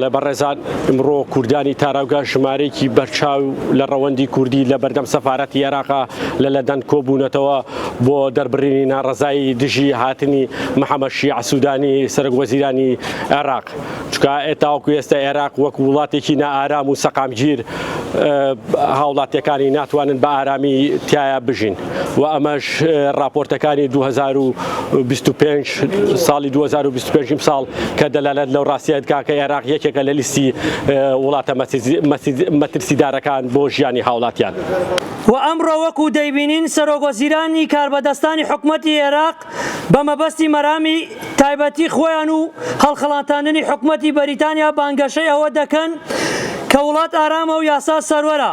بەڵێ بەڕێزان ئمڕۆ کوردانی تاراوگە ژمارەیەکی بەرچاو لە ڕەوەندی کوردی لە بەردەم سەفارەتی عێراقا لە لەندەن کۆبوونەتەوە بۆ دەربڕینی ناڕەزایی دژی هاتنی محەمەد شیع سودانی سەرۆک وەزیرانی عێراق چونکە تاوەکو ئێستا عێراق وەک وڵاتێکی نائارام و سەقامگیر هاوڵاتیەکانی ناتوانن بە ئارامی تایە بژین و ئەمەش راپۆرتەکانی 2025 ساڵی 2025 ساڵ کە دەلالەت لەو ڕاستیە دکا کە عێراق یەکێکە لە لیستی وڵاتە مەترسیدارەکان بۆ ژیانی هاوڵاتیان. و ئەمڕۆ وەکو دەیبینین سەرۆکوەزیرانی کاربەدەستانی حکومەتی عێراق بە مەبەستی مەرامی تایبەتی خۆیان و هەڵخەڵاتاندنی حکومەتی بەریتانیا بانگەشەی ئەوە دەکەن کە وڵات ئارامە و یاسا سەروەرە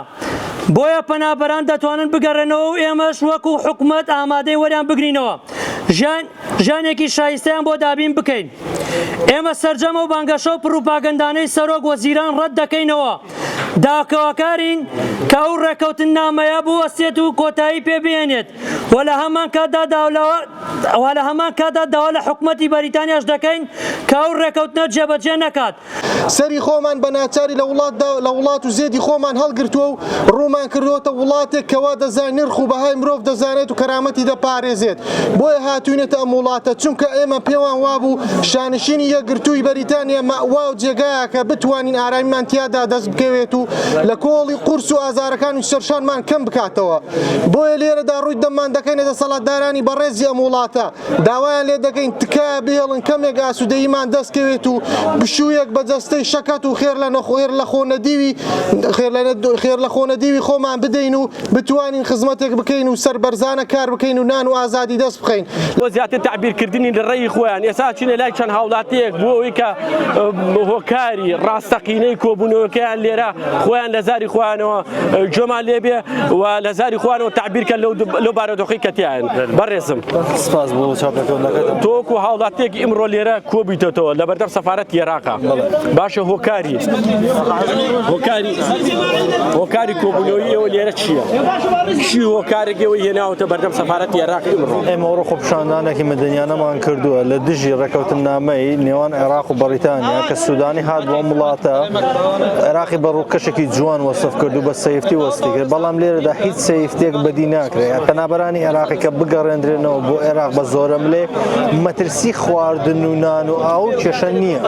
بۆیە پەنابەران دەتوانن بگەڕێنەوە و ئێمەش وەکو حکومەت ئامادەین وەریان بگرینەوە ژیان ژیانێکی شایستەیان بۆ دابین بکەین. ئێمە سەرجەم ئەو بانگەشە و پڕوپاگەندانەی سەرۆک وەزیران ڕەت دەکەینەوە. داکواکارین کە ئەو ڕێککەوتننامەیە بوەستێت و کۆتایی پێ بهێنێت و لە هەمان کاتدا و لە هەمان کاتدا داوا لە حکومەتی بەریتانیاش دەکەین کە ئەو ڕێککەوتنە جێبەجێ نەکات. سەری خۆمان بە ناچاری لە وڵاتدا لە وڵات و زێدی خۆمان هەڵگرتووە و ڕوومان کردووەتە وڵاتێک کەوا دەزانێت نرخ و بەهای مرۆڤ دەزانێت و کەرامەتی دەپارێزێت بۆیە هاتووینەتە ئەم وڵاتە چونکە ئێمە پێوان وابوو شانشینی یەکگرتووی بەریتانیا مەئوا و جێگایەکە بتوانین ئارامیمان تیادا دەست بکەوێت و لە کۆڵی قورس و ئازارەکانی سەرشانمان کەم بکاتەوە بۆیە لێرەدا ڕووی دەممان دەکەینە دەسەڵاتدارانی بەڕێزی ئەم وڵاتە داوایان لێ دەکەین تکایە بهێڵن کەمێک ئاسوودەییمان دەست کەوێت و پشوویەک بە جەستەی شەکەت و خێر لە نەخۆێر لە خۆ نەدیوی خێر لە خۆ نەدیوی خۆمان بدەین و بتوانین خزمەتێک بکەین و سەربەرزانە کار بکەین و نان و ئازادی دەست بخەین. بۆ زیاتر تەعبیرکردنی لە ڕێی خۆیان ئێستا چینە لای چەند هاوڵاتیەک بۆ ئەوەی کە هۆکاری ڕاستەقینەی کۆبوونەوەکەیان لێرە خۆیان لە زاری خۆیانەوە گوێمان لێبێ و لە زاری خۆیانەوە تەعبیر کەن لەو بارودۆخەی کە تیایان. بەڕێزم سپاس بۆ چاپەکەونەکەت. تۆ وەکو هاوڵاتیەک ئیمڕۆ لێرە کۆبوویتەوە لەبەردەم سەفارەتی عێراقا باشە هۆکاری هۆکاری هۆکاری کۆبوونەوەی ئێوە لێرە چییە؟ چی هۆکارێک ئێوەی هێناوەتە بەردەم سەفارەتی عێراق ئیمڕۆ؟ ئێمە ئەوڕۆ خۆپیشاندانێکی مەدەنیانەمان کردووە لە دژی ڕێکەوتننامەی نێوان عێراق و بەڕیتانیا کە سودانی هات بۆ ئەم وڵاتە عێراقی بە ڕووکەشێکی جوان وەسف کرد و بە safety وەسفی کرد بەڵام لێرەدا هیچ safety یەک بەدی ناکرێت پەنابەرانی عێراقی کە بگەڕێندرێنەوە بۆ عێراق بە زۆرەملێ مەترسی خواردن و نان و ئاو کێشە نییە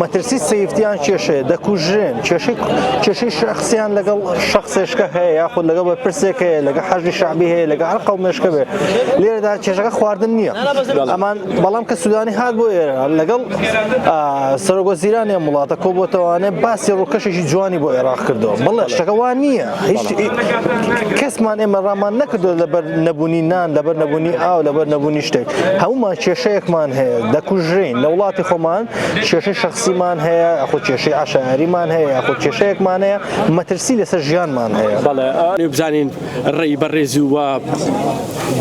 مەترسی safety یان کێشەیە دەکوژرێن کێشەی کێشەی شخصیان لەگەڵ شخصێشکە هەیە یاخود لەگەڵ بەرپرسێک هەیە لەگەڵ حەشدی شەعبی هەیە لەگەڵ هەر قەومێشکە بێ لێرەدا کێشەکە خواردن نییە ئەمان بەڵام کە سودانی هات بۆ ئێرە لەگەڵ سەرۆک وەزیرانی ئەم وڵاتە کۆبووەتەوانێ باسی ڕووکەشێکی جوانی بۆ عێراق کردەوە بەڵێ شتەکە وا نییە هیچ کەسمان ئێمە ڕامان نەکردو لەبەر نەبوونی نان لەبەر نەبوونی ئاو لەبەر نەبوونی شتێک هەمومان کێشەیەکمان هەیە دەکوژرین لە وڵاتی خۆمان کێشەی شخصیمان هەیە خۆ کێشەی عشایریمان هەیە خۆ کێشەیەکمان هەیە مەترسی لەسەر ژیانمان هەیە بەڵێ بزانین ڕێی بەڕێز و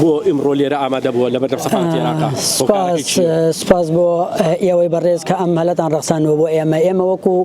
بۆ ئیمڕۆ لێرە ئامادە بووە لە بەردەم سەفارەتی عێراقا؟ هۆکارەکەی چییە؟ سوپاس بۆ ئێوەی بەڕێز کە ئەم هەلەتان ڕەخساندووە بۆ ئێمە. ئێمە وەکو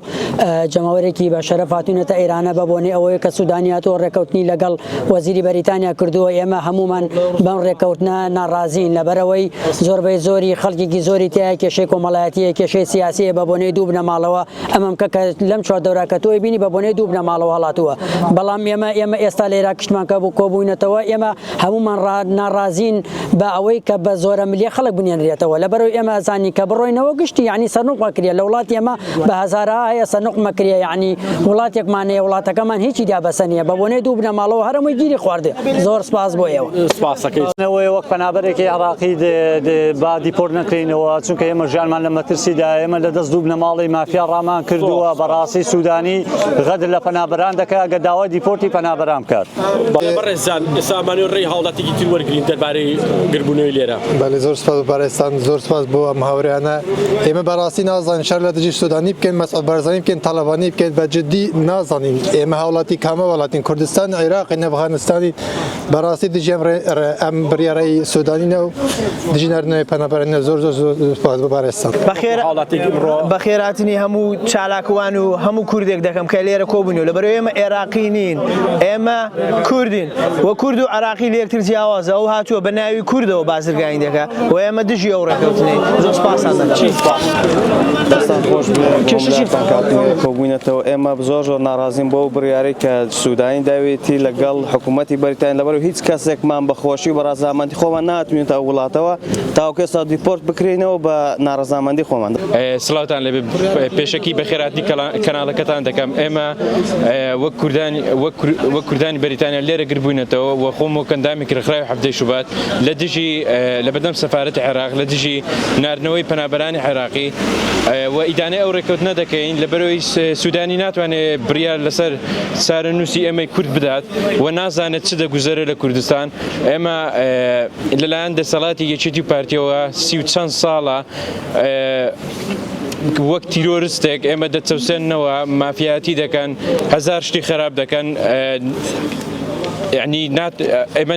جەماوەرێکی بە شەرەف هاتوینەتە ئێرانە بە بۆنەی ئەوەی کە سودانی هاتووە ڕێککەوتنی لەگەڵ وەزیری بەریتانیا کردووە. ئێمە هەموومان بەم ڕێککەوتنە ناڕازین لەبەرئەوەی زۆربەی زۆری خەڵکێکی زۆری تیایە کێشەی کۆمەڵایەتییە، کێشەی سیاسییە بە بۆنەی دوو بنەماڵەوە ئەمەم کە کە لەم چواردەورا کە تۆی بینی بە بۆنەی دوو بنەماڵەوە هەڵاتووە بەڵام ئێمە ئێمە ئێستا لێرە کشتمان کە بوو کۆبووینەتەوە ئێمە هەموومان ڕا ناڕازین بە ئەوەی کە بە زۆرە ملیە خەڵک بنێنرێتەوە لەبەرەوەی ئێمە ئەزانین کە بڕۆینەوە گشتی یعنی سەرنوق مەکریە لە وڵاتی ئێمە بە هەزارەها هەیە سەرنوق مەکریە یعنی وڵاتێکمان هەیە وڵاتەکەمان هیچی دا بەسە نییە بە بۆنەی دوو بنەماڵەوە هەر هەمووی گیری خواردێ زۆر سپاس بۆ ئێوە. سپاسەکەی. ئەوەیە وەک پەنابەرێکی عێراقی با دیپۆرت نەکرێینەوە چونکە ئێمە ژیانمان لە مەترسیدایە ئێمە لە دەست دوو بنەماڵەی مافیا ڕامان کردووە بەڕاستی سودانی غەدر لە پەنابەران دەکات ئەگەر داوای دیپۆرتی پەنابەران بکات. بەڵێ بەڕێزان ئێستا ئەمانەوێت ڕێی هاوڵاتیکی تر وەرگرین دەربارەی گردبوونەوەی لێرە. بەلێ زۆر سپاس بۆ بەڕێزتان زۆر سپاس بۆ ئەم هاورێیانە ئێمە بەڕاستی نازانین شەر لە دژی سودانی بکەین مەسعود بارزانی بکەین تاڵەبانی بکەین بە جدی نازانین ئێمە هاوڵاتی کامە وڵاتین کوردستان عێراقین ئەفغانستانی بەڕاستی دژی ئەم ئەم بڕیارەی سودانی نە و دژی ناردنەوەی پەنابەران نە زۆر زۆر زۆر سپاس بۆ بەڕێزتان. بەخێر هاوڵاتیەکی ئمڕۆ. بەخێرهاتنی هەموو چالاکوان و هەموو کوردێک دەکەم کە لێرە کۆبووینەوە لەبەرئەوەی ئێمە ئێراقی نین ئێمە کوردین و کورد و عێراقی لە یەکتر جیاوازە. شێوازە ئەو هاتووە بە ناوی کوردەوە بازرگانی دەکا و ئێمە دژی ئەو ڕێکەوتنەی زۆر سپاسان دەکەم. دەستان خۆش بێ کۆبووینەتەوە ئێمە زۆر زۆر ناڕازین بۆ بڕیارەی کە سوودانی داوێتی لەگەڵ حکوومەتی بەریتانیا لەبەر هیچ کەسێکمان بە خۆشی و بە ڕەزامەندی خۆمان ناتوێنێتە ئەو وڵاتەوە تاوەکو ئێستا دیپۆرت بکرێینەوە بە ناڕەزامەندی خۆمان. سڵاوتان لێبێ پێشەکی بەخێرهاتنی کەناڵەکەتان دەکەم ئێمە وەک کوردانی وەک کوردانی بەریتانیا لێرە گربووینەتەوە و خۆم وەک ئەندامێکی ڕێکخراوی حەفتەی شوبات لە دژی لە بەردەم سەفارەتی عێراق لە دژی ناردنەوەی پەنابەرانی عێراقی و ئیدانەی ئەو ڕێککەوتنە دەکەین لەبەرەوەی سودانی ناتوانێت بڕیار لەسەر چارەنووسی ئێمەی کورد بدات و نازانێت چ دەگوزەرێت لە کوردستان ئێمە لەلایەن دەسەڵاتی یەکێتی و پارتیەوە سی و چەند ساڵە وەک تیرۆرستێک ئێمە دەچەوسێننەوە مافیاتی دەکەن هەزار شتی خراپ دەکەن یعنی ئێمە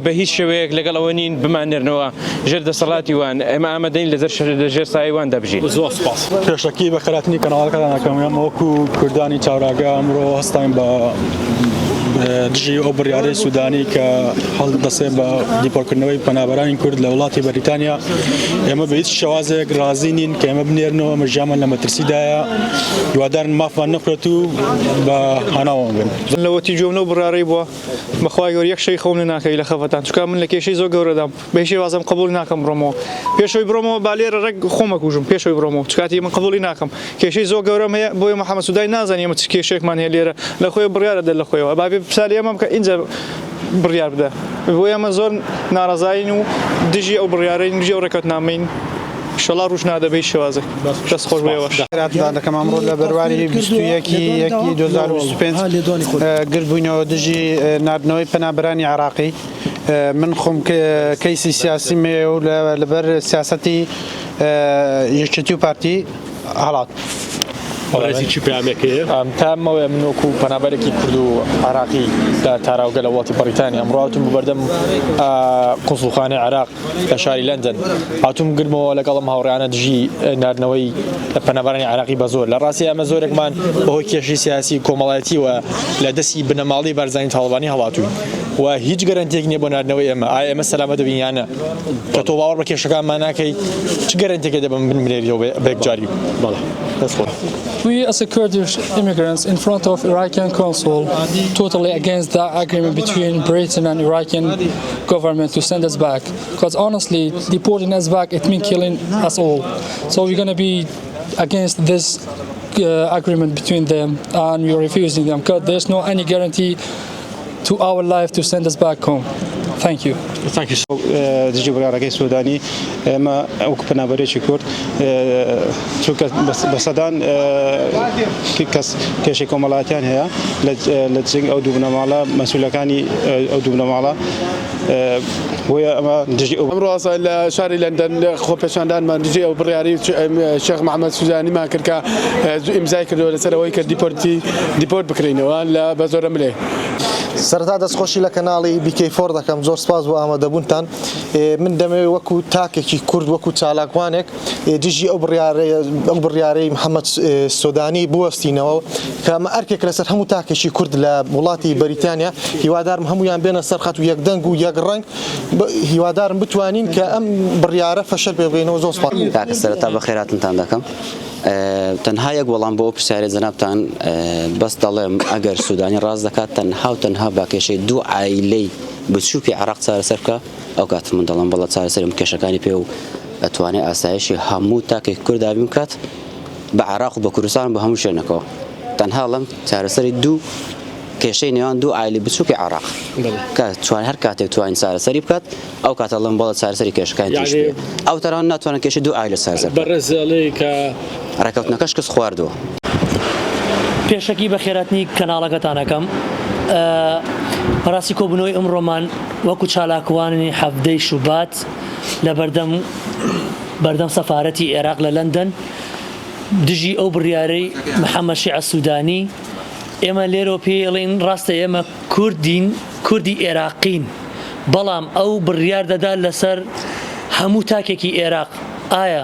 بە هیچ شێوەیەک لەگەڵ ئەوە نین بمانێرنەوە ژێر دەسەڵاتی وان ئێمە ئامادەین لە ژێر سایەی واندا بژین. زۆر سپاس. پێشەکی بەخێرهاتنی کەناڵەکەتان ئەکەم ئێمە وەکو کوردانی چاوراگە ئەمڕۆ هەستاین بە دژی ئەو بڕیارەی سودانی کە هەڵدەسێ بە دیپۆرتکردنەوەی پەنابەرانی کورد لە وڵاتی بەریتانیا ئێمە بە هیچ شێوازێک ڕازی نین کە ئێمە بنێرنەوە ئەمە ژیانمان لە مەترسیدایە هیوادارن مافمان نەخورێت و بە هاناوان بن. من لەوەتی گوێم لەو بڕیارەی بووە بەخوای گەورە یەک شەوی خەوم لێ ناکەوی لە خەفەتان چونکە من لە کێشەی زۆر گەورەدام بە هیچ شێوازم قبوڵی ناکەم بڕۆمەوە پێش ئەوەی بڕۆمەوە با لێرە ڕێک خۆم ئەکوژم پێش ئەوەی بڕۆمەوە چونکاتی من قبوڵی ناکەم کێشەی زۆر گەورەم هەیە بۆیە محەمەد سودانی نازانی ئێمە چ کێشەیەکمان هەیە لێرە لە خۆیەوە بڕیار ئەدە لە خۆیەوە با بێ پرسیار لە ئێمە بکە ئینجا بڕیار بدە بۆیە ئێمە زۆر ناڕەزایین و دژی ئەو بڕیارەین دژی ئەو ڕێکەوتنامەین ئیشەڵا ڕووش نادە بە هیچ شێوازێک دەست خۆش بۆ ئێوەش. خێراتتان دەکەم ئەمڕۆ لە بەرواری 21 یەکی 2025 گردبووینەوە دژی ناردنەوەی پەنابەرانی عێراقی من خۆم کەیسی سیاسیم هەیە و لەبەر سیاسەتی یەکێتی و پارتی هەڵات. بەڕێزی چی پەیامێک هەیە؟ تا مەوەیە من وەکو پەنابەرێکی کورد و عێراقی لە تاراوگە لە وڵاتی بەڕیتانیا ئەمڕۆ هاتووم بۆ بەردەم قونسوڵخانەی عێراق لە شاری لەندەن هاتووم گرمەوە لەگەڵ ئەم هاوڕێیانە دژی ناردنەوەی پەنابەرانی عێراقی بە زۆر لە ڕاستی ئەمە زۆرێکمان بەهۆی کێشەی سیاسی و کۆمەڵایەتیوە لە دەستی بنەماڵەی بارزانی تاڵەبانی هەڵاتووین و هیچ گەرەنتیەک نییە بۆ ناردنەوەی ئێمە ئایا ئێمە سەلامەت دەبین یان نا کە تۆ باوەڕ بە کێشەکانمان ناکەی چ گەرەنتیەکە دەبم بنمرێریەوە بە یەکجاری بەڵێ دەست خۆش. We as a Kurdish immigrants in front of Iraqian consul totally against the agreement between Britain and Iraqian government to send us back because honestly deporting us back it means killing us all so we're gonna be against this uh, agreement between them and we're refusing them because there's no any guarantee to our life to send us back home. Thank you. Thank you. دژی بڕیارەکەی سودانی ئێمە وەکو پەنابەرێکی کورد چونکە بە سەدان کەس کێشەی کۆمەڵایەتیان هەیە لە جنگ ئەو دوو بنەماڵە مەسولەکانی ئەو دوو بنەماڵە بۆیە ئەمە دژی ئەو ئەمڕۆ لە شاری لەندەن خۆپێشاندانمان دژی ئەو بڕیاری شێخ محەممەد سوزانیمان کرد کە ئیمزای کردووە لەسەر ئەوەی کە دیپۆرتی دیپۆرت بکرینەوە لە بە زۆرە ملێ. سەرەتا دەستخۆشی لە کەناڵی BK four دەکەم زۆر سپاس بۆ ئامادەبوونتان من دەمەوێت وەکو تاکێکی کورد وەکو چالاکوانێک دژی ئەو بڕیارەی ئەو بڕیارەی محەممەد سۆدانی بوەستینەوە کە ئەمە ئەرکێک لەسەر هەموو تاکێکی کورد لە وڵاتی بەریتانیا هیوادارم هەمویان بێنە سەر خەت و یەک دەنگ و یەک ڕەنگ هیوادارم بتوانین کە ئەم بڕیارە فەشەل پێ بگەینەوە زۆر سپاس. کاکە سەرەتا بەخێرهاتنتان دەکەم. تەنها یەک وەڵام بۆ ئەو پرسیارەی جەنابتان بەس دەڵێم ئەگەر سودانی ڕاست دەکات تەنها و تەنها با کێشەی دوو عایلەی بچووکی عێراق چارەسەر بکا ئەو کاتە من دەڵێم بەڵێ چارەسەری هەموو کێشەکانی پێ و ئەتوانێ ئاسایشی هەموو تاکێکی کورد دابین بکات بە عێراق و بە کوردستان و بە هەموو شوێنەکەوە تەنها ئەڵێم چارەسەری دوو کێشەی نێوان دوو عایلی بچووکی عێراق کە توان هەر کاتێک توانین چارەسەری بکات ئەو کاتە ئەڵێم بەڵێ چارەسەری کێشەکانی تریش یعنی بکەین ئەو تەران ناتوانن کێشەی دوو عایلە چارەسەر بکەن. بەڕێز ئەڵێی کە. ڕێکەوتنەکە شکست خواردووە. پێشەکی بەخێرهاتنی کەناڵەکەتان ئەکەم بەڕاستی کۆبوونەوەی ئەمڕۆمان وەکو چالاکوانانی حەڤدەی شوبات لە بەردەم بەردەم سەفارەتی ئێراق لە لەندەن دژی ئەو بڕیارەی محەممەد شیعە سوودانی ئێمە لێرەوە پێی ئەڵێین ڕاستە ئێمە کوردین کوردی ئێراقین بەڵام ئەو بڕیار دەدات لەسەر هەموو تاکێکی ئێراق ئایا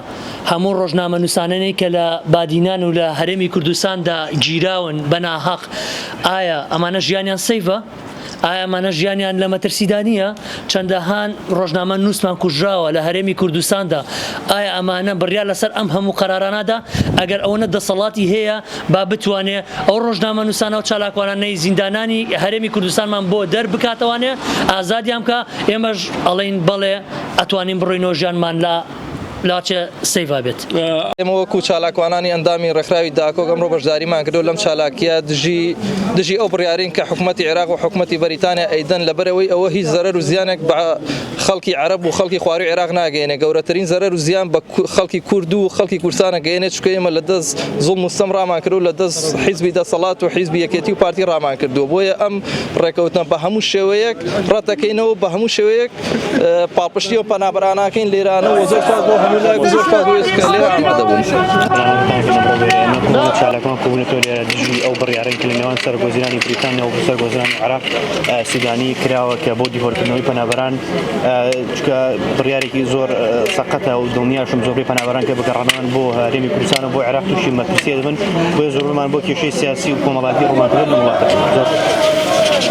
هەموو ڕۆژنامەنووسانەی کە لە بادینان و لە هەرێمی کوردستاندا گیراون بە ناهەق ئایا ئەمانە ژیانیان سەیڤە؟ ئایا ئەمانە ژیانیان لە مەترسیدا نییە؟ چەندەهان ڕۆژنامە نووسمان کوژراوە لە هەرێمی کوردستاندا، ئایا ئەمانە بڕیار لەسەر ئەم هەموو قەرارانەدا؟ ئەگەر ئەوەنە دەسەڵاتی هەیە با بتوانێ ئەو ڕۆژنامەنووسانە و چالاکوانانەی زیندانانی هەرێمی کوردستانمان بۆ دەربکاتەوانێ ئازادیان بکا، ئێمەش ئەڵێین بەڵێ ئەتوانین بڕۆینەوە ژیانمان لە لاچێ سەیڤا بێت. ئێمە وەکو چالاکوانانی ئەندامی ڕێکخراوی داکۆک ئەمڕۆ بەشداریمان کردو لەم چالاکیە دژی دژی ئەو بڕیارین کە حکومەتی عێراق و حکومەتی بەریتانیا ئەیدەن لەبەرئەوەی ئەوە هیچ زەرەر و زیانێک بە خەڵکی عەرەب و خەڵکی خواروی عێراق ناگەیەنێ گەورەترین زەرەر و زیان بە خەڵکی کورد و خەڵکی کوردستان ئەگەیەنێ چونکە ئێمە لە دەست زوڵم و ستەم ڕامان کردو لە دەست حیزبی دەسەڵات و حیزبی یەکێتی و پارتی ڕامان کردووە بۆیە ئەم ڕێکەوتنە بە هەموو شێوەیەک ڕەتەکەینەوە بە هەموو شێوەیەک پاڵپشتی ئەو پەنابەرانەکەین لێرانە و زۆر سوپاس بۆ هەموو لایەک و زۆر سوپاس بۆ ئێستا کە لێرە ئامادە بوون. چالاکان کۆبوونەتەوە لێرە دژی ئەو بڕیارەی کە لە نێوان سەرۆکوەزیرانی بریتانیا و سەرۆکوەزیرانی عێراق سودانی کراوە کە بۆ دیپۆرتکردنەوەی پەنابەران چونکە بڕیارێکی زۆر سەقەتە و دڵنیاشم زۆربەی پەنابەران کە بگەڕانەوەن بۆ هەرێمی کوردستان و بۆ عێراق تووشی مەترسی دەبن بۆیە زۆربەمان بۆ کێشەی سیاسی و کۆمەڵاتی ڕوومان کردووە لەم وڵاتە زۆر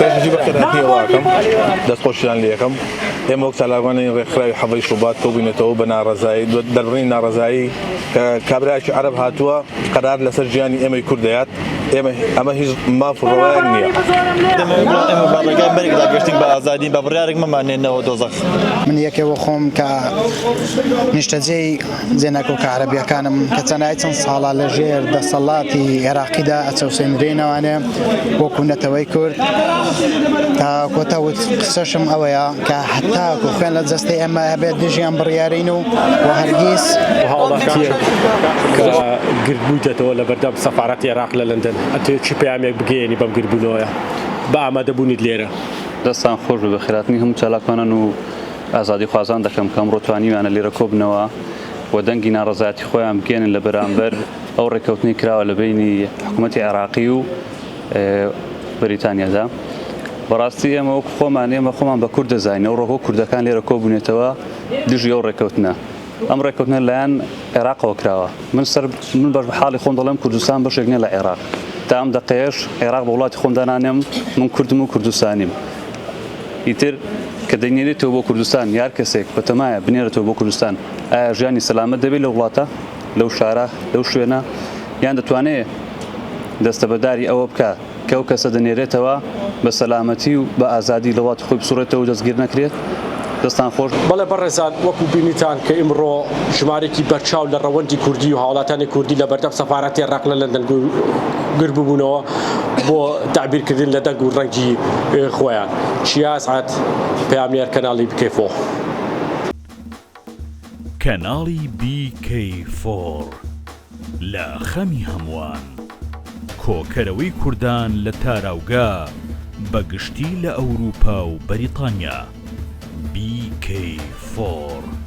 پێشەکی بەخێرهاتنی ئێوە ئەکەم دەستخۆشیتان لێ ئەکەم ئێمە وەک چالاکوانانی ڕێکخراوی حەڤەی شوبات کۆبووینەتەوە بە ناڕەزایی دەربڕینی ناڕەزایی کە کابرایەکی عەرەب هاتووە قەرار لەسەر ژیانی ئێمەی کورد دەیات ئێمە ئەمە هیچ ماف و ڕەوایەک نییە. دەمەوێت بڵێم ئێمە بە ڕێگای مەرگدا گەشتین بە ئازادی بە بڕیارێک مەماننێنەوە دۆزەخ. من یەکێ وە خۆم کە نیشتەجێی جێناکۆکە عەرەبیەکانم کە چەنای چەند ساڵە لە ژێر دەسەڵاتی عێراقیدا ئەچەوسێنرێنەوانێ وەکو نەتەوەی کورد تا کۆتا وت قسەشم ئەوەیە کە هەتاکو خوێن لە جەستەی ئێمە هەبێت دژیان بڕیارین و و هەرگیز هاوڵاتیەک کە گردبوویتەتەوە لە بەردەم سەفارەتی عێراق لە لەندەن ئەتەوێت چ پەیامێک بگەیەنی بەم گردبوونەوەیە بە ئامادەبوونیت لێرە؟ دەستان خۆش بێ بەخێرهاتنی هەموو چالاکوانان و ئازادیخوازان دەکەم کە ئەمڕۆ توانیویانە لێرە کۆبنەوە و دەنگی ناڕەزایەتی خۆیان بگەیەنن لە بەرامبەر ئەو ڕێککەوتنەی کراوە لە بەینی حکوومەتی عێراقی و بەریتانیادا. بەڕاستی ئێمە وەکو خۆمان ئێمە خۆمان بە کورد دەزانین ئەوڕۆ وەک کوردەکان لێرە کۆبوونێتەوە دژی ئەو ڕێککەوتنە. ئەم ڕێککەوتنە لایەن عێراقەوە کراوە. من سەر من بە حاڵی خۆم دەڵێم کوردستان بەشێک نییە لە عێراق. تا ئەم دەقەیەش عێراق بە وڵاتی خۆم دانانێم من کوردم و کوردستانیم. ئیتر کە دەینێرێتەوە بۆ کوردستان یا هەر کەسێک بەتەمایە بنێرێتەوە بۆ کوردستان ئایا ژیانی سەلامەت دەبێت لەو وڵاتە لەو شارە لەو شوێنە یان دەتوانێت دەستەبەرداری ئەوە بکا کە ئەو کەسە دەنێرێتەوە بە سەلامەتی و بە ئازادی لە وڵاتی خۆی بسوڕێتەوە و دەستگیر نەکرێت؟ دەستان خۆش. بەڵێ بەڕێزان وەکو بینیتان کە ئیمڕۆ ژمارەیەکی بەرچاو لە ڕەوەندی کوردی و هاوڵاتانی کوردی لە بەردەم سەفارەتی عێراق لە لەندەن گرد ببوونەوە بۆ تەعبیرکردن لە دەنگ و ڕەنگی خۆیان. چیا ئەسعەد، پەیامنێر کەناڵی بی کەی فۆر. کەناڵی بی کەی فۆڕ لە خەمی هەمووان. کۆکەرەوەی کوردان لە تاراوگە بە گشتی لە ئەوروپا و بەریتانیا. BK4.